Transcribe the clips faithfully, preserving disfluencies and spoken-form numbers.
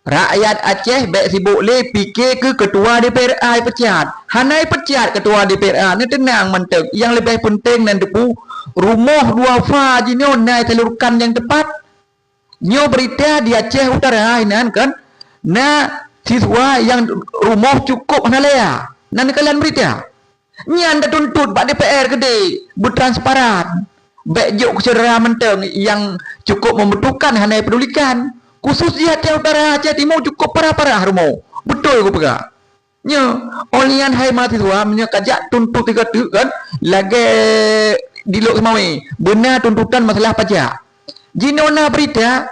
Rakyat Aceh bék sibok lé pike keu ketua D P R A ipecat. Hana ipecat ketua D P R A, neuteunang mantong. Nyang leubeh peunteng nan teupeu, rumoh duafa jinoe na isalurkan nyang teupat. Nyoe beurita di Aceh Utara inan kan, na siswa nyang rumoh cukôp hana laya. Na neukalon beurita. Nyan tatuntut bak D P R keudeh beutransparan. Bék jok keu syedara mantong nyang cukôp membutuhkan hana ipedulikan. Khusus di Aceh Utara, Aceh Timu cukôp parah-parah rumoh. Beutôi kupeugah. Nyoe, oh lheueh nyan hai mahasiswa, meunyoe kajak tuntut sigoe teuk kan, lagée di Lhokseumawe, beuna tuntutan masalah pajak. Jinoe na beurita,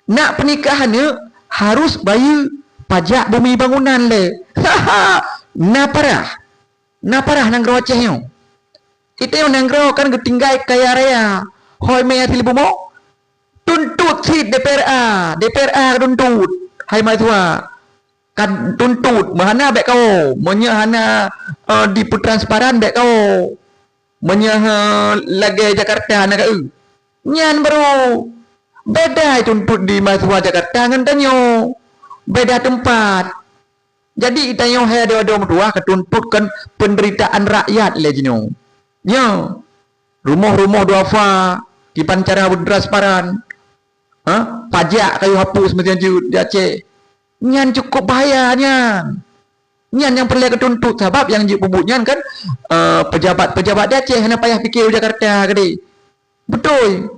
nak peunikah aneuk harus bayeue pajak bumi bangunan lé. Na parah. Na parah nanggroe Aceh nyoe. Geutanyoe nanggroe kan geutinggai kaya raya. Hôi mé hase lé bumoe. Tuntut cit D P R A, D P R A tuntut. Hai mahasiswa, ka tuntut, meuhana bék kawoe. Meunyoe hana, eh, dipeutransparan bék kawoe. Meunyoe, eh, lagée Jakarta na ka eu. Nyan baru beda tuntut di mahasiswa Jakarta ngon tanyoe. Beda teumpat. Jadi, geutanyoe hai adoe-adoe meutuwah ka tuntut kon peunderitaan rakyat lé jinoe. Nyoe, rumoh-rumoh duafa, kiban cara beutransparan, ha? Pajak ka yue hapus meusinan jeuet di Aceh. Nyan cukôp bahaya nyan. Nyan nyang peureulée keu tuntut, sabab nyang jeuet peubuet nyan kan, eh, pejabat-pejabat di Aceh, hana payah pike u Jakarta keudeh. Beutôi.